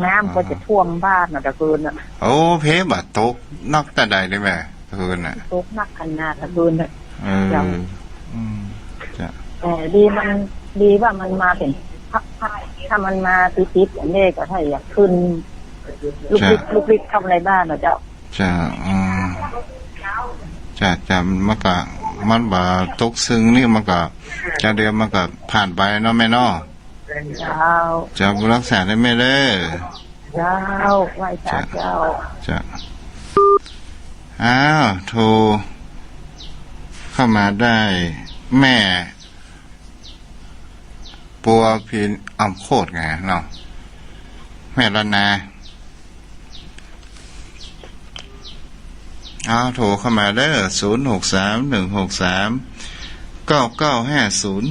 น้ำก็จะท่วมบ้านน่ะ ตะคืนน่ะ โอ้ เพบ่ตกหนักแต่ใดเลยแม่ ตะคืนน่ะ ตกหนักขนาดตะคืนน่ะ เออ เจ้า อืม จ้ะ แต่ดีมัน ดีว่ามันมาเป็นพักๆ ถ้ามันมาติดๆ อย่างนี้ก็ถ้าอยากขึ้น ลุกลิก จ้ะ ลุกลิกเข้าในบ้านน่ะเจ้า จ้ะ อืม จ้ะ จ้ะ มันก็ มันบ่ตกซึ่งนี่มันก็ จ้ะ เดี๋ยวมันก็ผ่านไปเนาะแม่เนาะ เจ้า เจ้า บุญรักษาเด้อแม่เด้อ เจ้า ไหว้สาเจ้า จ้ะ อ้าว โทรเข้ามาได้ แม่ปัวพิน อ่ำโคตรไงเนาะ แม่ละนา อ้าว โทรเข้ามาเด้อ ศูนย์หกสาม หนึ่งหกสาม เก้าเก้าห้าศูนย์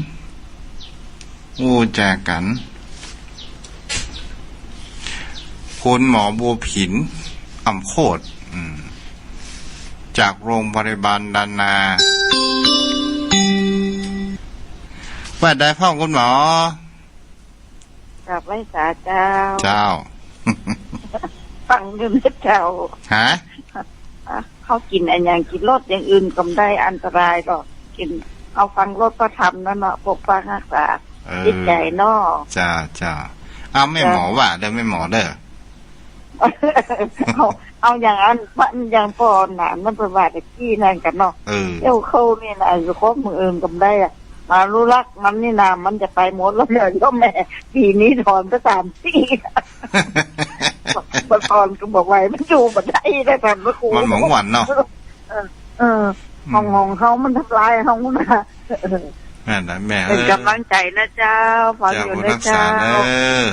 อู้จากั๋น คุณหมอบัวผิน อ่ำโคตร อืม จากโรงพยาบาลดานา ว่าได้พ่องคุณหมอ กราบไหว้สาเจ้า เจ้า ฟังอยู่นะเจ้า ฮะ อ่ะ เฮากิ๋นอะหยัง กิ๋นรสอย่างอื่นก็บ่ได้อันตรายดอก กิ๋น เฮาฟังรสพระธรรมนั่นเนาะ ปกปักรักษา เออ จิตใจ๋เนาะ จ้า จ้า เอาแม่หมอว่าเด้อ แม่หมอเด้อ เอา เอาอย่างอั้น มันอย่างป้อหนานมันเปิ้นว่าแต่กี้นั่นกั๋นเนาะ เออ เจ้าเข้านี่นะ อยู่ครบมื้ออื่นก็บ่ได้อะ มารู้ลักมันนี่นา มันจะไปหมดแล้วเนี่ย โยมแม่ ปี๋นี้ถอนไปสามซี่ บ่ถอนก็บ่ไหว มันอยู่บ่ได้นะ ท่านพระครู มันบ่ม่วนเนาะ เออ เออ อืม ของ ของเขามันทำลายเฮานะ นั่นแหละแม่ เป๋น เออ ก๋ำลังใจ๋นะเจ้า ฟังอยู่นะเจ้า เจ้า บุญรักษาเด้อ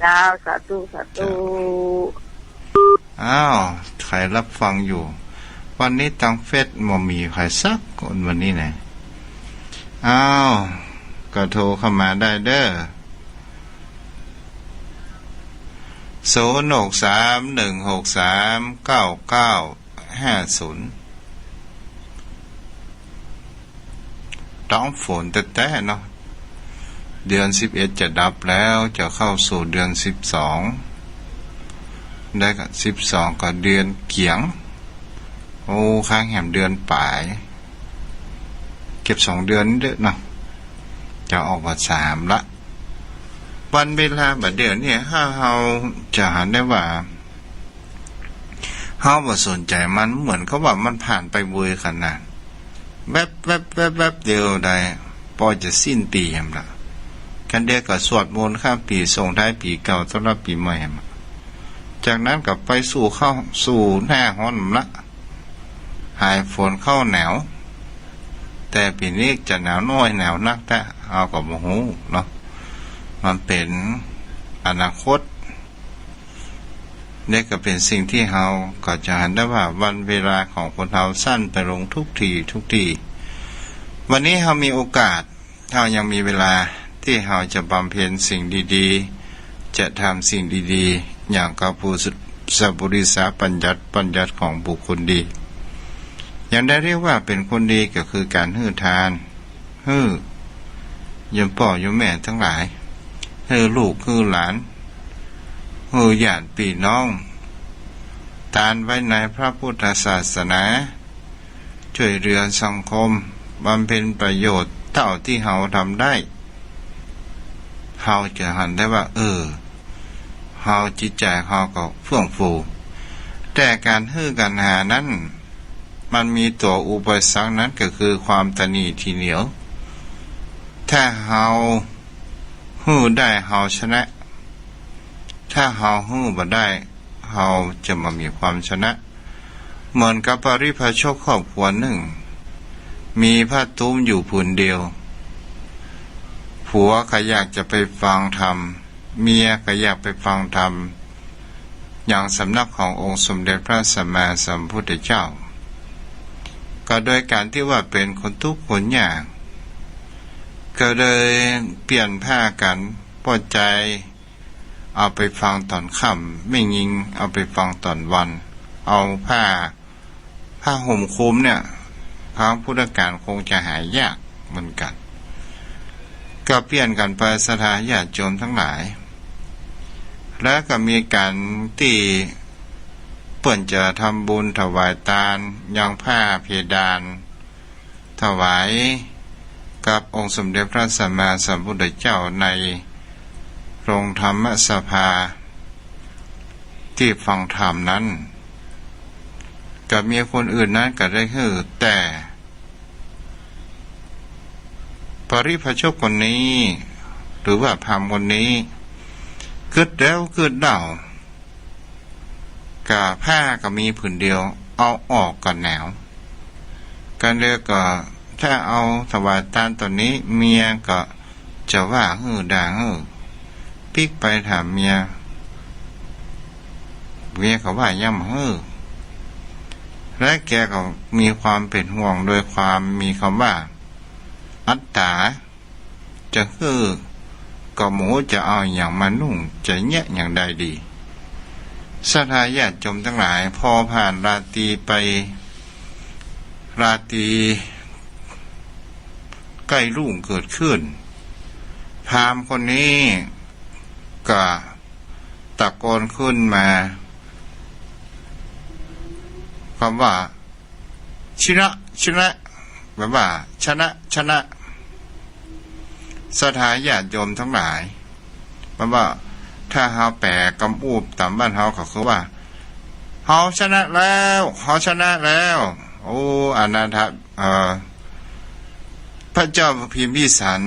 เจ้า สาธุ สาธุ เจ้า อ้าว ใผรับฟังอยู่ วันนี้ตางเฟซบ่มีใผสักคนวันนี้นะ อ้าว ก็โทรเข้ามาได้เด้อ ศูนย์หกสาม หนึ่งหกสาม เก้าเก้าห้าศูนย์ ต้องฝนแต๊ๆ เนาะ เดือนสิบเอ็ดจะดับแล้ว จะเข้าสู่เดือนสิบสอง ได้ก็สิบสองก็เดือนเกี๋ยง โอ้ ค้างแหมเดือนป๋าย เก็บสองเดือนนี้เด้อเนาะ จะออกว่าสามละ วันเวลาบ่าเดี่ยวนี้ ถ้าเฮาจะหันได้ว่า เฮาบ่สนใจ๋มัน เหมือนกับว่ามันผ่านไปเวยขนาด แวบๆๆๆ เดียวได้ ปอจะสิ้นปี๋แหมละ คันเดียวก็สวดมนต์ข้ามปี๋ ส่งท้ายปี๋เก่า ต้อนรับปี๋ใหม่แหม จากนั้นก็ไปสู่เข้าสู่หน้าฮ้อนละ หายฝนเข้าหนาว แต่ปี๋นี้จะหนาวน้อยหนาวนักแต๊ เฮาก็บ่ฮู้เนาะ มันเป๋นอนาคต นี่ก็เป๋นสิ่งตี้เฮาก็จะหันได้ว่าวันเวลาของคนเฮาสั้นไปลงทุกทีทุกที วันนี้เฮามีโอกาส เฮายังมีเวลาตี้เฮาจะบำเพ็ญสิ่งดีๆ จะทำสิ่งดีๆ อย่างกับปุริสปุริสบัญญัติ บัญญัติของบุคคลดี อย่างได้เรียกว่าเป๋นคนดีก็คือก๋านหื้อทาน หื้อโยมป้อโยมแม่ตังหลาย หื้อลูกหื้อหลาน หื้อญาติปี้น้อง ตานไว้ในพระพุทธศาสนา จ้วยเหลือสังคม บำเพ็ญประโยชน์เต้าตี้เฮาทำได้ เฮาจะหันได้ว่า เออ เฮาจิตใจ๋เฮาก็เฟื่องฟู แต่ก๋านหื้อก๋านหานั้น มันมีตั๋วอุปสรรค นั้นก็คือความตระหนี่ถี่เหนียว ถ้าเฮาหื้อได้ เฮาชนะ ถ้าเฮาหื้อบ่ได้ เฮาจะบ่มีความชนะ เหมือนกับปริพาชกครอบครัวนึ่ง มีผ้าตุ้มอยู่ผืนเดียว ผัวก็อยากจะไปฟังธรรม เมียก็อยากไปฟังธรรม ยังสำนักขององค์สมเด็จพระสัมมาสัมพุทธเจ้า ก็โดยก๋านตี้ว่าเป๋นคนตุ๊กข์คนยาก ก็เลยเปลี่ยนผ้ากั๋น ป้อจายเอาไปฟังต๋อนค่ำ แม่ญิงเอาไปฟังต๋อนวัน เอาผ้า ผ้าห่มคลุมเนี่ย ครั้งพุทธกาลคงจะหายากเหมือนกั๋น ก็เปลี่ยนกั๋นไป ศรัทธาญาติโยมตังหลาย แล้วก็มีก๋านตี้เปิ้นจะทำบุญถวายตาน ยังผ้าเพดาน ถวายกับองค์สมเด็จพระสัมมาสัมพุทธเจ้าในโรงธรรมสภา ตี้ฟังธรรมนั้น ก็มีคนอื่นนั้นก็ได้หื้อ แต่ปริพาชกคนนี้ หรือว่าพราหมณ์คนนี้ กึ๊ดแล้วกึ๊ดเล่า ก็ผ้าก็มีผืนเดียว เอาออกก็หนาว ก็เลยก็ถ้าเอาถวายตานต๋อนนี้ เมียก็จะว่าหื้อด่าหื้อ ปิ๊กไปถามเมีย เมียก็ว่ายังบ่หื้อ และแกก็มีความเป๋นห่วงโดยความมีกำว่าอัตตา จะหื้อก็บ่ฮู้จะเอาอะหยังมานุ่ง จะเยียะอย่างใดดี ศรัทธาญาติโยมตังหลาย พอผ่านราตรีไป ราตรีใก้รุ่งเกิดขึ้น พราหมณ์คนนี้ก็ตะโกนขึ้นมา กำว่า ชนะ ชนะ แปลว่า ชนะ ชนะ ศรัทธาญาติโยมตังหลาย แปลว่า ถ้าเฮาแปลกำอู้ต๋ามบ้านเฮาก็คือว่า เฮาชนะแล้ว เฮาชนะแล้ว โอ้ อนาถะ เอ่อ พระเจ้าพิมพิสาร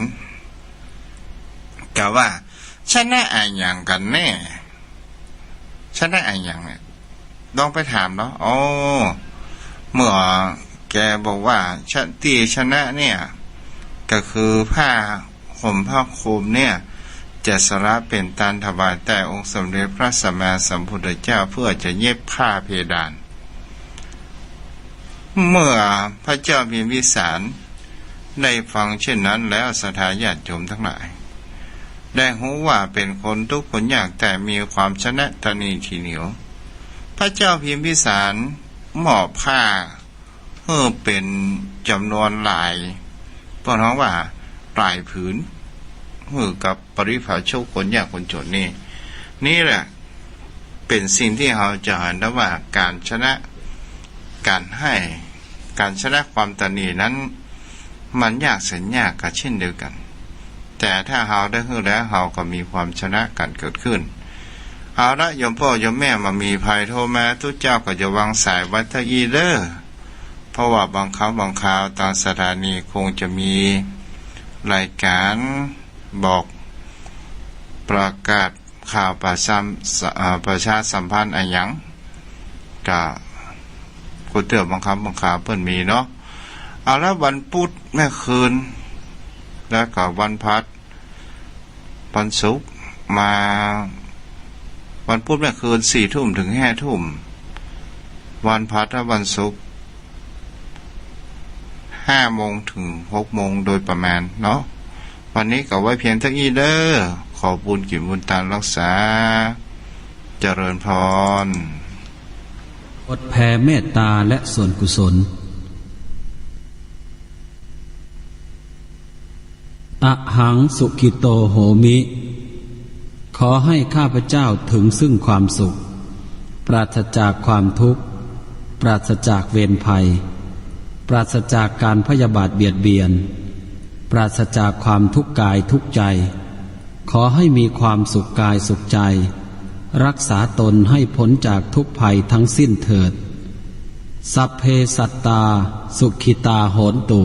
กล่าวว่า ชนะอะหยังกั๋นแน่ ชนะอะหยังเนี่ย ลองไปถามเนาะ อ๋อ เมื่อแกบอกว่า ชะ ตี้ชนะเนี่ย ก็คือผ้าห่มผ้าคลุมเนี่ย จะสละเป๋นตานถวายแด่องค์สมเด็จพระสัมมาสัมพุทธเจ้า เพื่อจะเย็บผ้าเพดาน เมื่อพระเจ้าพิมพิสารได้ฟังเช่นนั้นแล้ว ศรัทธาญาติโยมตังหลาย ได้ฮู้ว่าเป๋นคนตุ๊กข์คนยาก แต่มีความชนะตระณีทีเหนียว พระเจ้าพิมพิสารมอบผ้าหื้อเป๋นจ๋ำนวนหลาย เปิ้นฮ้องว่าหลายผืน หื้อกับปริพาชกคนยากคนจ๋นนี่ นี่แหละ เป๋นสิ่งตี้เฮาจะหันได้ว่าก๋านชนะ ก๋านหื้อ ก๋านชนะความตระหนี่นั้น มันยากแสนยากก็เช่นเดียวกั๋น แต่ถ้าเฮาได้หื้อแล้ว เฮาก็มีความชนะกั๋นเกิดขึ้น เอาละ โยมป้อโยมแม่ บ่ามีใผโทรมา ตุ๊เจ้าก็จะวางสายไว้เต้าอี้เล่อ เพราะว่าบางครั้งบางคราวตางสถานีคงจะมีรายก๋านบอกประกาศ ข่าวประชา เอ่อ ประชาสัมพันธ์อะหยัง ก็ กูเตื้อบางครั้งบางคราวเปิ้นมีเนาะ เอาละ วันปุ๊ดแม่คืน แล้วก็วันพฤหัส วันศุกร์มา วันปุ๊ดแม่คืนสี่ทุ่มถึงห้าทุ่ม วันพฤหัสและวันศุกร์ ห้าโมงถึงหกโมงโดยประมาณเนาะ วันนี้ก็ไว้เพียงเต้าอี้เล่อ ขอบุญกิ๋นบุญตานรักษา เจริญพร บทแผ่เมตตาและส่วนกุศล อะหังสุขิโตโหมิ ขอให้ข้าพเจ้าถึงซึ่งความสุข ปราศจากความทุกข์ ปราศจากเวรภัย ปราศจากการพยาบาทเบียดเบียน ปราศจากความทุกข์กายทุกข์ใจ ขอให้มีความสุขกายสุขใจ รักษาตนให้พ้นจากทุกข์ภัยทั้งสิ้นเถิด สัพเพสัตตา สุขิตา โหนตุ